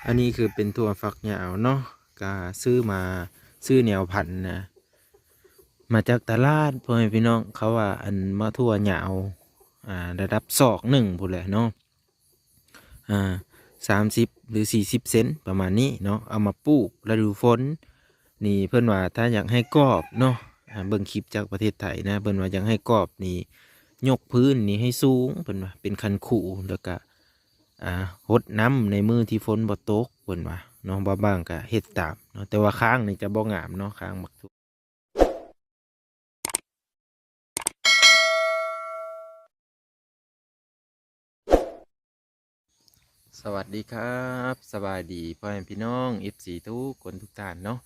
ອັນນີ້ຄືເປັນຖົ່ວຝັກຍາວເນາະ ກະຊື້ມາ ຊື້ແນວພັນນະ ມາຈາກຕະຫຼາດ ພໍ່ແມ່ພີ່ນ້ອງ ເຂົາວ່າອັນໝາກຖົ່ວຍາວ ອ່າ ລະດັບສອກໜຶ່ງພຸ້ນແຫຼະເນາະ ອ່າ ສາມສິບ ຫຼື ສີ່ສິບເຊັນ ປະມານນີ້ເນາະ ເອົາມາປູກລະດູຝົນນີ້ ເພິ່ນວ່າຖ້າຢາກໃຫ້ກອບເນາະ ອ່າ ເບິ່ງຄລິບຈາກປະເທດໄທນະ ເພິ່ນວ່າຢາກໃຫ້ກອບນີ້ ຍົກພື້ນນີ້ໃຫ້ສູງ ເພິ່ນວ່າເປັນຄັນຄູ ແລ້ວກະ ອ່າ ຫົດນ້ຳໃນມື້ທີ່ຝົນບໍ່ຕົກ ເພິ່ນວ່າເນາະ ບ່າວບ່າງກະເຮັດຕາມເນາະ ແຕ່ວ່າຄ້າງນີ້ຈະບໍ່ງາມເນາະ ຄ້າງໝາກຖົ່ວ. ສະຫວັດດີຄັບ ສະບາຍດີພໍ່ແມ່ພີ່ນ້ອງ ເອັຟຊີ ທຸກຄົນທຸກທ່ານເນາະ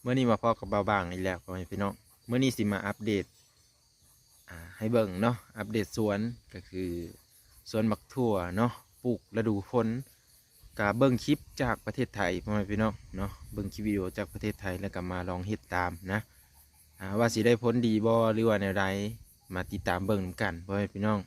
ມື້ນີ້ມາພໍ້ກັບບ່າວບ່າງອີກແລ້ວພໍ່ແມ່ພີ່ນ້ອງ ມື້ນີ້ຊິມາອັບເດດ ອ່າ ໃຫ້ເບິ່ງເນາະ ອັບເດດສວນ ກະຄືສວນໝາກຖົ່ວເນາະ ປູກລະດູຝົນ ກະເບິ່ງຄລິບຈາກປະເທດໄທ ພໍ່ແມ່ພີ່ນ້ອງເນາະ ເບິ່ງຄລິບວິດີໂອຈາກປະເທດໄທ ແລ້ວກະມາລອງເຮັດຕາມນະ ອ່າ ວ່າຊິໄດ້ຜົນດີບໍ່ ຫຼືວ່າແນວໃດ ມາຕິດຕາມເບິ່ງນຳກັນ ພໍ່ແມ່ພີ່ນ້ອງ.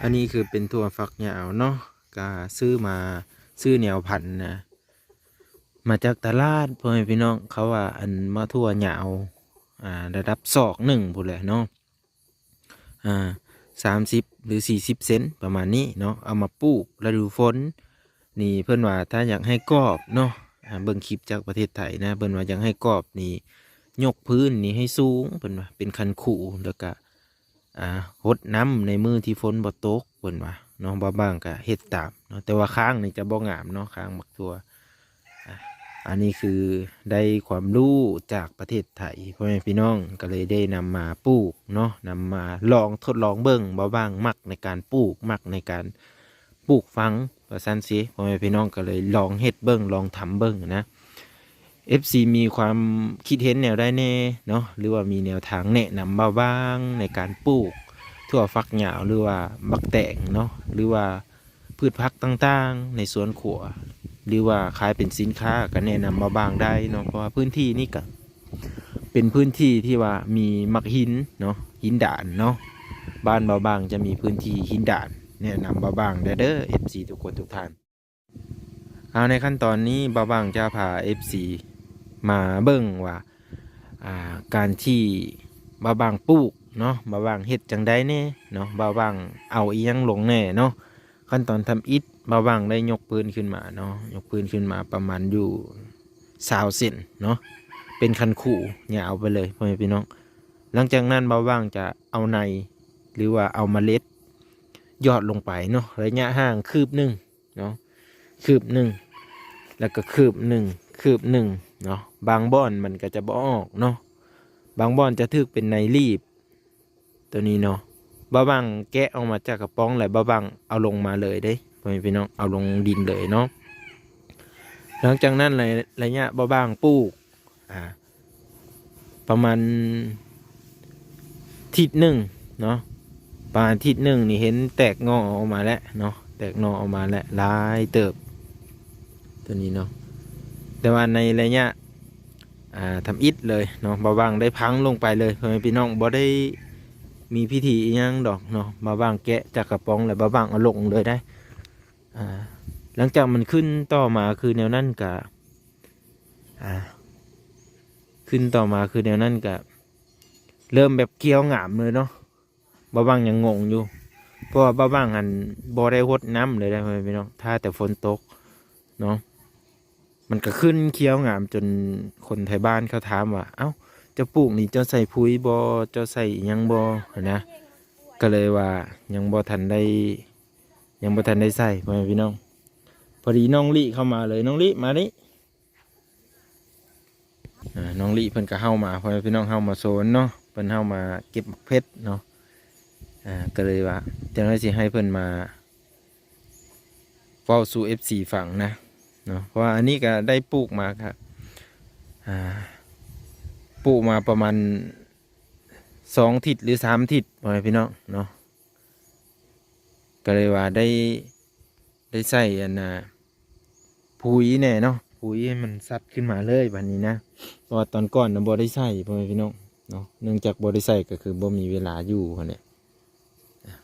ອັນນີ້ຄືເປັນຖົ່ວຝັກຍາວເນາະ ກະຊື້ມາ ຊື້ແນວພັນນະ ມາຈາກຕະຫຼາດ ພໍ່ແມ່ພີ່ນ້ອງ ເຂົາວ່າອັນໝາກຖົ່ວຍາວ ອ່າ ລະດັບສອກໜຶ່ງພຸ້ນແຫຼະເນາະ ອ່າ ສາມສິບ ຫຼື ສີ່ສິບເຊັນ ປະມານນີ້ເນາະ ເອົາມາປູກລະດູຝົນນີ້ ເພິ່ນວ່າຖ້າຢາກໃຫ້ກອບເນາະ ອ່າ ເບິ່ງຄລິບຈາກປະເທດໄທນະ ເພິ່ນວ່າຢາກໃຫ້ກອບນີ້ ຍົກພື້ນນີ້ໃຫ້ສູງ ເພິ່ນວ່າເປັນຄັນຄູ ແລ້ວກະ ອ່າ ຫົດນ້ຳໃນມື້ທີ່ຝົນບໍ່ຕົກ ເພິ່ນວ່າເນາະ ບ່າວບ່າງກະເຮັດຕາມເນາະ ແຕ່ວ່າຄ້າງນີ້ຈະບໍ່ງາມເນາະ ຄ້າງໝາກຖົ່ວ ອ່າ ອັນນີ້ຄືໄດ້ຄວາມຮູ້ຈາກປະເທດໄທ ພໍ່ແມ່ພີ່ນ້ອງ ກະເລີຍໄດ້ນຳມາປູກເນາະ ນຳມາລອງທົດລອງເບິ່ງ ບ່າວບ່າງມັກໃນການປູກ ມັກໃນການປູກຝັງ ວ່າຊັ້ນຊິ ພໍ່ແມ່ພີ່ນ້ອງ ກະເລີຍລອງເຮັດເບິ່ງ ລອງທຳເບິ່ງນະ ເອັຟຊີ ມີຄວາມຄິດເຫັນແນວໃດແດ່ເນາະ ຫຼືວ່າມີແນວທາງແນະນຳບ່າວບ່າງໃນການປູກຖົ່ວຝັກຍາວ ຫຼືວ່າບັກແຕງເນາະ ຫຼືວ່າ ພືດຜັກຕ່າງໆໃນສວນຄົວ ຫຼືວ່າຂາຍເປັນສິນຄ້າ ກະແນະນຳບ່າວບ່າງໄດ້ເນາະ ເພາະວ່າພື້ນທີ່ນີ້ກະເປັນພື້ນທີ່ທີ່ວ່າມີໝາກຫີນເນາະ ຫີນດານເນາະ ບ້ານບ່າວບ່າງຈະມີພື້ນທີ່ຫີນດານ ແນະນຳບ່າວບ່າງໄດ້ເດີ ເອັຟຊີ ທຸກຄົນທຸກທ່ານ. ເອົາ ໃນຂັ້ນຕອນນີ້ບ່າວບ່າງຈະພາ ເອັຟຊີ ມາເບິ່ງວ່າ ອ່າ ການທີ່ບ່າວບ່າງປູກເນາະ ບ່າວບ່າງເຮັດຈັ່ງໃດແດ່ເນາະ ບ່າວບ່າງເອົາອີ່ຫຍັງລົງແດ່ເນາະ ຂັ້ນຕອນທຳອິດ ບ່າວບ່າງໄດ້ຍົກພື້ນຂຶ້ນມາເນາະ ຍົກພື້ນຂຶ້ນມາປະມານຢູ່ຊາວເຊັນເນາະ ເປັນຄັນຄູຍາວໄປເລີຍ ພໍ່ແມ່ພີ່ນ້ອງ ຫຼັງຈາກນັ້ນບ່າວບ່າງຈະເອົາໃນ ຫຼືວ່າເອົາມະເລັດຢອດລົງໄປເນາະ ໄລຍະຫ່າງຄືບໜຶ່ງ ເນາະ ຄືບໜຶ່ງ ແລ້ວກໍຄືບໜຶ່ງ ຄືບໜຶ່ງເນາະ ບາງບ່ອນມັນກໍຈະບໍ່ອອກເນາະ ບາງບ່ອນຈະຖືກເປັນໃນລີບ ໂຕນີ້ເນາະ ບ່າວບ່າງແກະອອກມາຈາກກະປ໋ອງ ແລ້ວບ່າວບ່າງເອົາລົງມາເລີຍເດ້ ພໍ່ແມ່ພີ່ນ້ອງ ເອົາລົງດິນເລີຍເນາະ ຫຼັງຈາກນັ້ນ ໄລ ໄລຍະບ່າວບ່າງປູກ ອ່າ ປະມານທິດໜຶ່ງເນາະ ປະມານທິດໜຶ່ງນີ້ເຫັນແຕກໜໍ່ອອກມາແລ້ວເນາະ ແຕກໜໍ່ອອກມາແລ້ວຫຼາຍເຕີບ ໂຕນີ້ເນາະ ແຕ່ວ່າໃນໄລຍະ ອ່າ ທຳອິດເລີຍເນາະ ບ່າວບ່າງໄດ້ພັງລົງໄປເລີຍ ພໍ່ແມ່ພີ່ນ້ອງ ບໍ່ໄດ້ມີພິທີອີ່ຫຍັງດອກເນາະ ບ່າວບ່າງແກະຈາກກະປ໋ອງ ແລ້ວບ່າວບ່າງເອົາລົງເລີຍໄດ໋ ອ່າ ຫຼັງຈາກມັນຂຶ້ນຕໍ່ມາຄືແນວນັ້ນກະ ອ່າ ຂຶ້ນຕໍ່ມາຄືແນວນັ້ນກະ ເລີ່ມແບບຂຽວງາມເລີຍເນາະ ບ່າວບ່າງຍັງງົງຢູ່ ເພາະວ່າບ່າວບ່າງຫັ້ນບໍ່ໄດ້ຫົດນ້ຳເລີຍເດ້ ພໍ່ແມ່ພີ່ນ້ອງ ຖ້າແຕ່ຝົນຕົກເນາະ ມັນກະຂຶ້ນຂຽວງາມຈົນຄົນໄທບ້ານເຂົາຖາມວ່າ ເອົ້າ ເຈົ້າປູກນີ້ເຈົ້າໃສ່ປຸ໋ຍບໍ່ ເຈົ້າໃສ່ອີ່ຫຍັງບໍ່ຫັ້ນນະ ກະເລີຍວ່າຍັງບໍ່ທັນໄດ້ ຍັງບໍ່ທັນໄດ້ໃສ່ ພໍ່ແມ່ພີ່ນ້ອງ ພໍດີນ້ອງລິເຂົ້າມາເລີຍ ນ້ອງລິມານີ້ ອ່າ ນ້ອງລິເພິ່ນກະເຮົາມາ ພໍ່ແມ່ພີ່ນ້ອງ ເຮົາມາໂຊນເນາະ ເພິ່ນເຮົາມາເກັບໝາກເຜັດເນາະ ອ່າ ກະເລີຍວ່າຈັ່ງໃດຊິໃຫ້ເພິ່ນມາເວົ້າສູ່ ເອັຟຊີ ຟັງນະເນາະ ເພາະວ່າອັນນີ້ກະໄດ້ປູກມາກະ ອ່າ ປູກມາປະມານ ສອງທິດ ຫຼື ສາມທິດ ພໍ່ແມ່ພີ່ນ້ອງເນາະ. ກໍເລີຍວ່າໄດ້ ໄດ້ໃສ່ອັນນ່າ ປຸຍແດ່ເນາະ, ປຸຍໃຫ້ມັນຊັດຂຶ້ນມາເລີຍບາດນີ້ນະ. ເພາະວ່າຕອນກ່ອນນະບໍ່ໄດ້ໃສ່ ພໍ່ແມ່ພີ່ນ້ອງເນາະ, ເນື່ອງຈາກບໍ່ໄດ້ໃສ່ກໍຄືບໍ່ມີເວລາຢູ່ຫັ້ນແຫຼະ.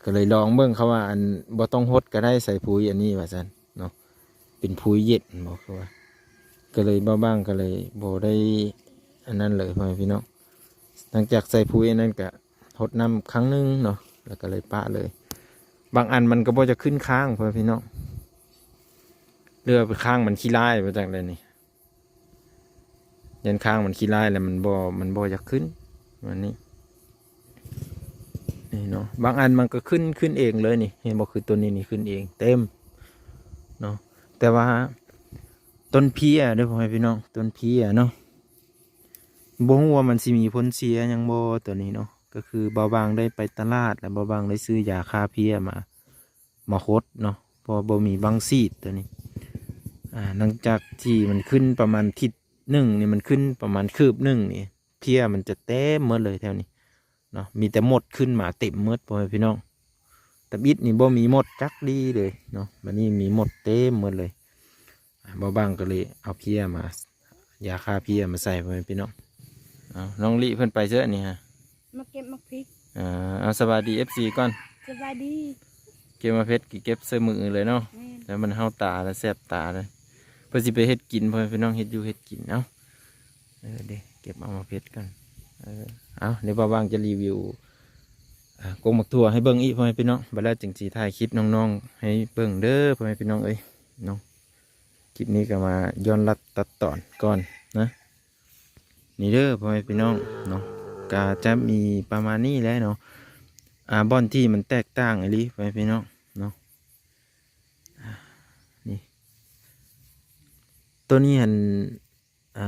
ກໍເລີຍລອງເບິ່ງ ເຂົາວ່າອັນບໍ່ຕ້ອງຫົດກໍໄດ້ ໃສ່ປຸຍອັນນີ້ວ່າຊັ້ນເນາະ, ເປັນປຸຍເຢັນບໍ ຄືວ່າ. ກໍເລີຍບ່າວບາງກໍເລີຍບໍ່ໄດ້ອັນນັ້ນເລີຍ ພໍ່ແມ່ພີ່ນ້ອງ. ຫຼັງຈາກໃສ່ປຸຍອັນນັ້ນກໍຫົດນ້ຳຄັ້ງໜຶ່ງເນາະ ແລ້ວກໍເລີຍປະເລີຍ. ບາງອັນມັນກໍບໍ່ຈະຂຶ້ນຄ້າງ ພໍ່ແມ່ພີ່ນ້ອງ, ຫຼືວ່າໄປຄ້າງມັນຂີ້ລາຍ ບໍ່ຈັກແລ້ວນີ້. ຢ້ານຄ້າງມັນຂີ້ລາຍແລ້ວ ມັນບໍ່ ມັນບໍ່ຢາກຂຶ້ນ ອັນນີ້ ນີ້ເນາະ. ບາງອັນມັນກໍຂຶ້ນ ຂຶ້ນເອງເລີຍນີ້ ເຫັນບໍ່? ຄືຕົວນີ້ນີ້ຂຶ້ນເອງເຕັມເນາະ. ແຕ່ວ່າຕົ້ນເພຍເດີ້ ພໍ່ແມ່ພີ່ນ້ອງ, ຕົ້ນເພຍເນາະ, ບໍ່ຮູ້ວ່າມັນຊິມີຜົນເສຍຫຍັງບໍ່ ຕົວນີ້ເນາະ. ກໍຄືບ່າວບາງໄດ້ໄປຕະຫຼາດ ແລ້ວບ່າວບາງໄດ້ຊື້ຢາຂ້າເພຍມາ ມາຫົດເນາະ, ເພາະວ່າບໍ່ມີບັ້ງສີດຕົວນີ້. ອ່າ ຫຼັງຈາກທີ່ມັນຂຶ້ນປະມານທິດໜຶ່ງນີ້ ມັນຂຶ້ນປະມານຄືບໜຶ່ງນີ້ ເພຍມັນຈະເຕັມໝົດເລີຍແຖວນີ້ເນາະ, ມີແຕ່ມົດຂຶ້ນມາເຕັມໝົດ ພໍ່ແມ່ພີ່ນ້ອງ. ຕຳອິດນີ້ບໍ່ມີມົດຈັກດີ້ເລີຍເນາະ, ບັດນີ້ມີມົດເຕັມໝົດເລີຍ. ອ່າ ບ່າວບາງກໍເລີຍເອົາເພຍມາ ຢາຂ້າເພຍມາໃສ່ ພໍ່ແມ່ພີ່ນ້ອງ. ເອົາ ນ້ອງລິເພິ່ນໄປເຊີນີ້ຮະ? ມາເກັບໝາກພິກ. ເອີ ເອົາ ສະບາຍດີ ເອັຟຊີ ກ່ອນ. ສະບາຍດີ. ເກັບໝາກເຜັດ ເກັບໃສ່ມືເລີຍເນາະ. ແມ່ນ. ແລ້ວມັນເຫົາຕາ ແລ້ວແສບຕາເລີຍ. ເພິ່ນຊິໄປເຮັດກິນ ພໍ່ແມ່ພີ່ນ້ອງ, ເຮັດຢູ່ເຮັດກິນ. ເອົາ ເອີ ເດ້ ເກັບເອົາໝາກເຜັດກ່ອນ. ເອີ ເອົາ ດຽວບ່າວບາງຈະຣີວິວ ອ່າ ກົກໝາກຖົ່ວໃຫ້ເບິ່ງອີກ ພໍ່ແມ່ພີ່ນ້ອງ, ບັດແລ້ວຈຶ່ງຊິຖ່າຍຄລິບນ້ອງໆໃຫ້ເບິ່ງເດີ້ ພໍ່ແມ່ພີ່ນ້ອງເອີຍເນາະ. ຄລິບນີ້ກໍມາຍ້ອນລັດຕັດຕອນກ່ອນນະ. ນີ້ເດີ້ ພໍ່ແມ່ພີ່ນ້ອງເນາະ, ກໍຈະມີປະມານນີ້ແຫຼະເນາະ. ອ່າ ບ່ອນທີ່ມັນແຕກຕ່າງອີ່ຫຼີ ພໍ່ແມ່ພີ່ນ້ອງເນາະ. ອ່າ ນີ້ ຕົວນີ້ຫັ້ນ ອ່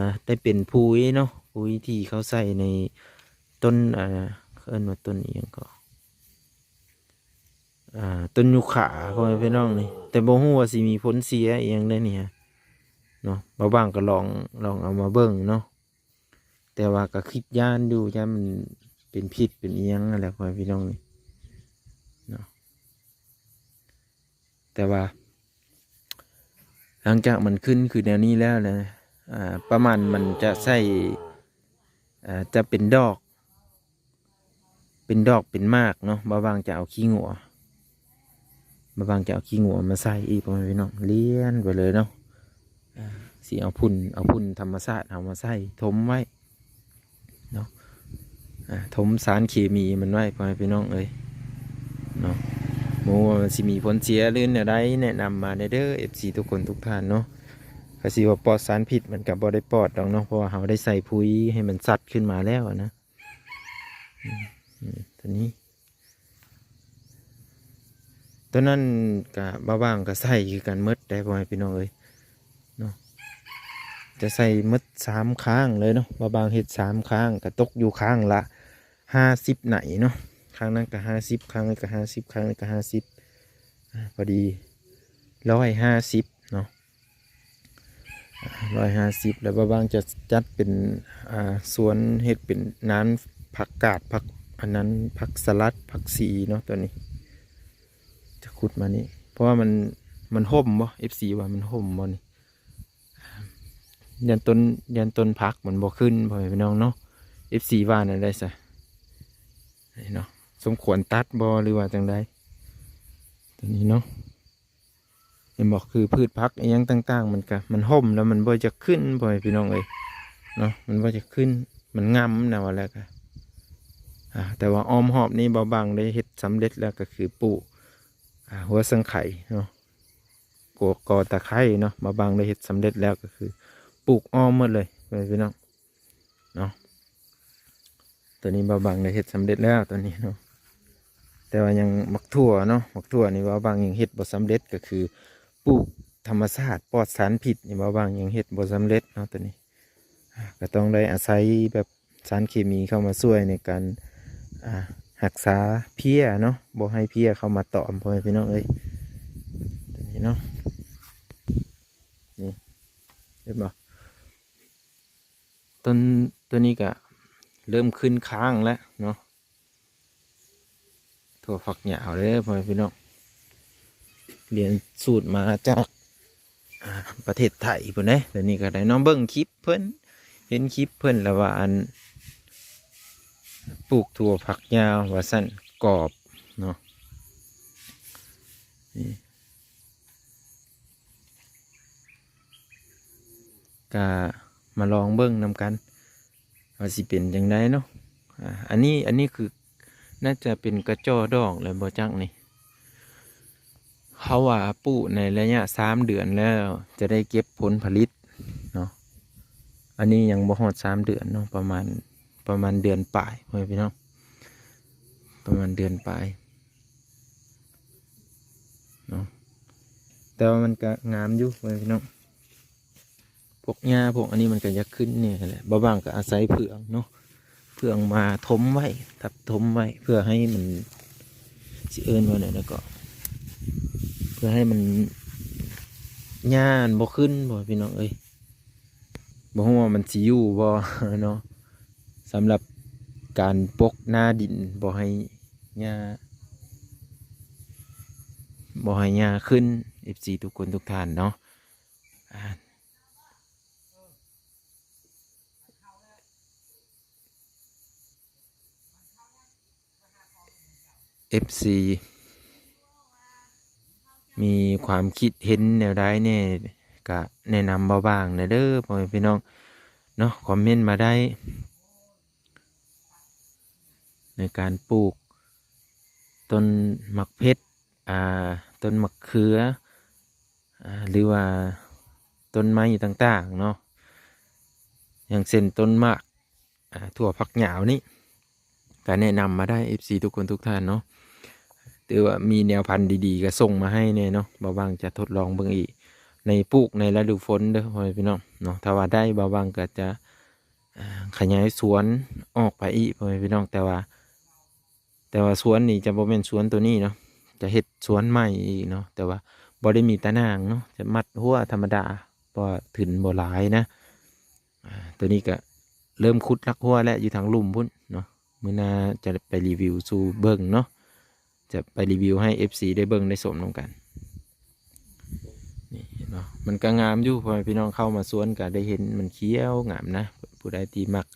າ ໄດ້ເປັນປຸຍເນາະ, ປຸຍທີ່ເຂົາໃສ່ໃນຕົ້ນ ອ່າ ເອີ້ນວ່າຕົ້ນອີ່ຫຍັງເກາະ? ອ່າ ຕົ້ນຢູຄາ ພໍ່ແມ່ພີ່ນ້ອງນີ້, ແຕ່ບໍ່ຮູ້ວ່າຊິມີຜົນເສຍອີ່ຫຍັງໃດນີ້ເນາະ. ບ່າວບາງກໍລອງ ລອງເອົາມາເບິ່ງເນາະ, ແຕ່ວ່າກໍຄິດຢ້ານຢູ່ ຢ້ານມັນເປັນພິດເປັນອີ່ຫຍັງຫັ້ນແຫຼະ ພໍ່ແມ່ພີ່ນ້ອງນີ້ເນາະ. ແຕ່ວ່າຫຼັງຈາກມັນຂຶ້ນຄືແນວນີ້ແລ້ວນະ ອ່າ ປະມານມັນຈະໃສ່ ອ່າ ຈະເປັນດອກ ເປັນດອກເປັນໝາກເນາະ. ບ່າວບາງຈະເອົາຂີ້ງົວ ບ່າວບາງຈະເອົາຂີ້ງົວມາໃສ່ອີກ ພໍ່ແມ່ພີ່ນ້ອງ, ລຽນໄປເລີຍເນາະ. ອ່າ ຊິເອົາຝຸ່ນ ເອົາຝຸ່ນທຳມະຊາດເຮົາມາໃສ່ຖົມໄວ້ເນາະ, ອ່າ ຖົມສານເຄມີມັນໄວ້ ພໍ່ແມ່ພີ່ນ້ອງເອີຍເນາະ. ບໍ່ຮູ້ວ່າມັນຊິມີຜົນເສຍຫຼືແນວໃດ ແນະນຳມາແດ່ເດີ້ ເອັຟຊີ ທຸກຄົນທຸກທ່ານເນາະ. ກໍຊິວ່າປອດສານພິດ ມັນກໍບໍ່ໄດ້ປອດດອກເນາະ, ເພາະວ່າເຮົາໄດ້ໃສ່ປຸຍໃຫ້ມັນຊັດຂຶ້ນມາແລ້ວນະ. ອືມ ອືມ ຕົວນີ້ ຕົວນັ້ນກະບ່າວບາງກະໃສ່ຄືກັນໝົດໄດ໋ ພໍ່ແມ່ພີ່ນ້ອງເອີຍເນາະ, ຈະໃສ່ໝົດສາມຄ້າງເລີຍເນາະ. ບ່າວບາງເຮັດສາມຄ້າງ ກະຕົກຢູ່ຄ້າງລະຫ້າສິບໄນເນາະ, ຄ້າງນັ້ນກະຫ້າສິບ ຄ້າງນີ້ກະຫ້າສິບ ຄ້າງນີ້ກະຫ້າສິບ ອ່າ ພໍດີຮ້ອຍຫ້າສິບເນາະ. ຮ້ອຍຫ້າສິບ ແລ້ວບ່າວບາງຈະຈັດເປັນ ອ່າ ສວນ ເຮັດເປັນນານຜັກກາດ ຜັກອັນນັ້ນ ຜັກສະຫຼັດ ຜັກຊີເນາະ. ຕົວນີ້ຈະຂຸດມານີ້ ເພາະວ່າມັນ ມັນຮົ່ມບໍ່ ເອັຟຊີ ວ່າມັນຮົ່ມບໍ່ນີ້? ຢ້ານຕົ້ນ ຢ້ານຕົ້ນຜັກມັນບໍ່ຂຶ້ນ ພໍ່ແມ່ພີ່ນ້ອງເນາະ. ເອັຟຊີ ວ່າແນວໃດຊະເນາະ, ສົມຄວນຕັດບໍ່ ຫຼືວ່າຈັ່ງໃດ? ຕົວນີ້ເນາະ ເຫັນບໍ່? ຄືພືດຜັກອີ່ຫຍັງຕ່າງໆ ມັນກະ ມັນຮົ່ມແລ້ວມັນບໍ່ຢາກຂຶ້ນ ພໍ່ແມ່ພີ່ນ້ອງເອີຍເນາະ, ມັນບໍ່ຢາກຂຶ້ນ ມັນງຳນະ ວ່າແລ້ວກະ. ອ່າ ແຕ່ວ່າອ້ອມຮອບນີ້ບ່າວບາງໄດ້ເຮັດສຳເລັດແລ້ວ ກໍຄືປູກ ອ່າ ຫົວສັງໄຂເນາະ, ກ ກ ຕະໄຄເນາະ, ບ່າວບາງໄດ້ເຮັດສຳເລັດແລ້ວ ກໍຄືປູກອ້ອມໝົດເລີຍ ພໍ່ແມ່ພີ່ນ້ອງ ເນາະ. ຕົວນີ້ບ່າວບາງໄດ້ເຮັດສຳເລັດແລ້ວຕົວນີ້ເນາະ, ແຕ່ວ່າຍັງໝາກຖົ່ວເນາະ, ໝາກຖົ່ວນີ້ບ່າວບາງຍັງເຮັດບໍ່ສຳເລັດ, ກໍຄືປູກທຳມະຊາດປອດສານພິດນີ້ ບ່າວບາງຍັງເຮັດບໍ່ສຳເລັດເນາະ. ຕົວນີ້ ອ່າ ກໍຕ້ອງໄດ້ອາໄສແບບສານເຄມີເຂົ້າມາຊ່ວຍໃນການ ອ່າ ຮັກສາເພຍເນາະ, ບໍ່ໃຫ້ເພຍເຂົ້າມາຕອມ ພໍ່ແມ່ພີ່ນ້ອງເອີຍ. ຕົວນີ້ເນາະ ນີ້ ເຫັນບໍ່? ຕົ້ນ ຕົວນີ້ກະ ເລີ່ມຂຶ້ນຄ້າງແລ້ວເນາະ. ຖົ່ວຝັກຍາວເດີພໍ່ແມ່ພີ່ນ້ອງ ລຽນສູດມາຈາກ ອ່າ ປະເທດໄທພຸ້ນເດ້. ດຽວນີ້ກໍໄດ້ເນາະ ເບິ່ງຄລິບເພິ່ນ ເຫັນຄລິບເພິ່ນແລ້ວວ່າ ອັນ ປູກຖົ່ວຝັກຍາວວ່າຊັ້ນ ກອບເນາະ. ນີ້ ກະມາລອງເບິ່ງນຳກັນວ່າຊິເປັນຈັ່ງໃດເນາະ. ອ່າ ອັນນີ້ ອັນນີ້ຄື ໜ້າຈະເປັນກະຈໍ່ດອກແລ້ວບໍ່ຈັກນີ້. ເຂົາວ່າປູກໃນໄລຍະສາມເດືອນແລ້ວຈະໄດ້ເກັບຜົນຜະລິດເນາະ. ອັນນີ້ຍັງບໍ່ຮອດສາມເດືອນເນາະ ປະມານ ປະມານເດືອນປາຍ ພໍ່ແມ່ພີ່ນ້ອງ ປະມານເດືອນປາຍເນາະ. ແຕ່ວ່າມັນກະງາມຢູ່ ພໍ່ແມ່ພີ່ນ້ອງ. ພວກຫຍ້າພວກອັນນີ້ມັນກໍຢາກຂຶ້ນແດ່ແຫຼະ. ບ່າວບ່າງກໍອາໄສເຟືອງເນາະ ເຟືອງມາຖົມໄວ້ ທັບຖົມໄວ້ ເພື່ອໃຫ້ມັນ ຊິເອີ້ນວ່າແນວໃດກໍ ເພື່ອໃຫ້ມັນ ຫຍ້າມັນບໍ່ຂຶ້ນ ພໍ່ແມ່ພີ່ນ້ອງເອີຍ. ບໍ່ຮູ້ວ່າມັນຊິຢູ່ບໍ່ເນາະ ສຳລັບການປົກໜ້າດິນ ບໍ່ໃຫ້ຫຍ້າ ບໍ່ໃຫ້ຫຍ້າຂຶ້ນ ເອັຟຊີ ທຸກຄົນທຸກທ່ານເນາະ. ອ່າ ເອັຟຊີ ມີຄວາມຄິດເຫັນແນວໃດແດ່ ກະແນະນຳບ່າວບ່າງແດ່ເດີ ພໍ່ແມ່ພີ່ນ້ອງເນາະ ຄອມເມັນມາໄດ້ ໃນການປູກຕົ້ນໝາກເຜັດ ອ່າ ຕົ້ນໝາກເຂືອ ອ່າ ຫຼືວ່າຕົ້ນໄມ້ຕ່າງໆເນາະ ຢ່າງເຊັ່ນຕົ້ນໝາກ ອ່າ ຖົ່ວຝັກຍາວນີ້ ກໍແນະນຳມາໄດ້ ເອັຟຊີ ທຸກຄົນທຸກທ່ານເນາະ. ຫຼືວ່າມີແນວພັນດີໆກໍສົ່ງມາໃຫ້ແດ່ເນາະ ບ່າວບ່າງຈະທົດລອງເບິ່ງອີກ ໃນປູກໃນລະດູຝົນເດີ ພໍ່ແມ່ພີ່ນ້ອງເນາະ. ຖ້າວ່າໄດ້ ບ່າວບ່າງກໍຈະ ອ່າ ຂະຫຍາຍສວນອອກໄປອີກ ພໍ່ແມ່ພີ່ນ້ອງ. ແຕ່ວ່າ ແຕ່ວ່າສວນນີ້ຈະບໍ່ແມ່ນສວນໂຕນີ້ເນາະ ຈະເຮັດສວນໃໝ່ອີກເນາະ. ແຕ່ວ່າບໍ່ໄດ້ມີຕາໜ່າງເນາະ ຈະມັດຮົ້ວທຳມະດາ ເພາະວ່າທຶນບໍ່ຫຼາຍນະ. ອ່າ ໂຕນີ້ກະເລີ່ມຂຸດລັກຮົ້ວແລ້ວ ຢູ່ທາງລຸ່ມພຸ້ນເນາະ. ມື້ໜ້າຈະໄປຣີວິວສູ່ເບິ່ງເນາະ ຈະໄປຣີວິວໃຫ້ເອັຟຊີໄດ້ເບິ່ງໄດ້ຊົມນຳກັນ. ນີ້ເຫັນບໍ່ ມັນກໍງາມຢູ່ ພໍ່ແມ່ພີ່ນ້ອງເຂົ້າມາສວນກໍໄດ້ເຫັນມັນຂຽວງາມນະ. ຜູ້ໃດທີ່ມັກ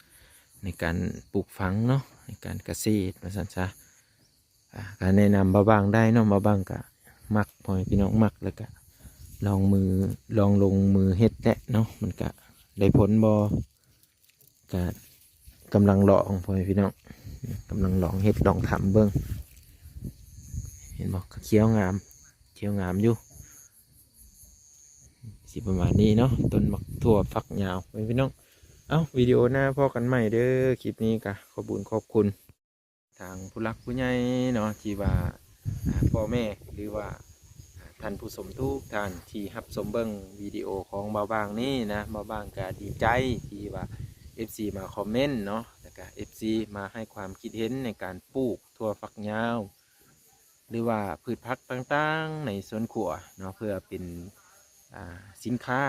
ໃນການປູກຝັງເນາະ ໃນການກະເສດວ່າຊັ້ນຊະ ອ່າ ກໍແນະນຳບ່າວບ່າງໄດ້ເນາະ. ບ່າວບ່າງກໍມັກ ພໍ່ແມ່ພີ່ນ້ອງມັກ ແລ້ວກໍລອງມື ລອງລົງມືເຮັດແຫຼະເນາະ ມັນກໍໄດ້ຜົນບໍ່ ກະກຳລັງລອງ ພໍ່ແມ່ພີ່ນ້ອງ ກຳລັງລອງເຮັດລອງທຳເບິ່ງ. ເຫັນບໍ່ ຂຽວງາມ ຂຽວງາມຢູ່ ຊິປະມານນີ້ເນາະ ຕົ້ນໝາກຖົ່ວຝັກຍາວ ພໍ່ແມ່ພີ່ນ້ອງ. ເອົ້າ ວິດີໂອໜ້າພໍ້ກັນໃໝ່ເດີ. ຄລິບນີ້ກະຂອບບຸນຂອບຄຸນ ທາງຜູ້ຫຼັກຜູ້ໃຫຍ່ເນາະ ທີ່ວ່າ ອ່າ ພໍ່ແມ່ ຫຼືວ່າ ອ່າ ທ່ານຜູ້ຊົມທຸກທ່ານທີ່ຮັບຊົມເບິ່ງວິດີໂອຂອງບ່າວບ່າງນີ້ນະ. ບ່າວບ່າງກໍດີໃຈທີ່ວ່າເອັຟຊີມາຄອມເມັນເນາະ ແລ້ວກໍເອັຟຊີມາໃຫ້ຄວາມຄິດເຫັນໃນການປູກຖົ່ວຝັກຍາວ ຫຼືວ່າພືດຜັກຕ່າງໆໃນສວນຄົວເນາະ ເພື່ອເປັນ ອ່າ ສິນຄ້າ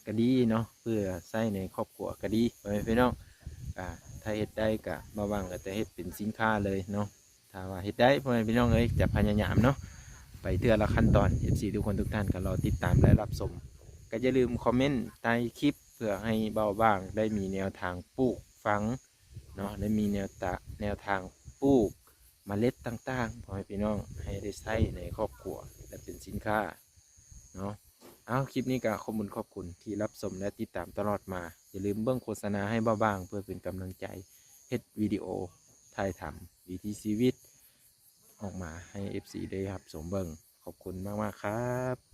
ກໍດີເນາະ ເພື່ອໃຊ້ໃນຄອບຄົວກໍດີ ພໍ່ແມ່ພີ່ນ້ອງ. ອ່າ ຖ້າເຮັດໄດ້ກໍ ບ່າວບ່າງກໍຈະເຮັດເປັນສິນຄ້າເລີຍເນາະ ຖ້າວ່າເຮັດໄດ້ ພໍ່ແມ່ພີ່ນ້ອງເອີຍ. ຈະພະຍາຍາມເນາະ ໄປເທື່ອລະຂັ້ນຕອນ. ເອັຟຊີ ທຸກຄົນທຸກທ່ານກໍລໍຕິດຕາມ ແລະ ຮັບຊົມ ກໍຢ່າລືມຄອມເມັນໃຕ້ຄລິບ ເພື່ອໃຫ້ບ່າວບ່າງໄດ້ມີແນວທາງປູກຝັງເນາະ ໄດ້ມີແນວຕະ ແນວທາງປູກ ເມລັດຕ່າງໆ ພໍ່ແມ່ພີ່ນ້ອງ ໃຫ້ໄດ້ໃຊ້ໃນຄອບຄົວ ແລະ ເປັນສິນຄ້າເນາະ. ເອົາ ຄລິບນີ້ກໍຂອບຄຸນຂອບຄຸນທີ່ຮັບຊົມ ແລະ ຕິດຕາມຕະຫຼອດມາ. ຢ່າລືມເບິ່ງໂຄສະນາໃຫ້ບ່າວບ່າງ ເພື່ອເປັນກຳລັງໃຈເຮັດວິດີໂອຖ່າຍທຳວິຖີຊີວິດອອກມາໃຫ້ເອັຟຊີໄດ້ຮັບຊົມເບິ່ງ. ຂອບຄຸນມາກໆ ຄັບ.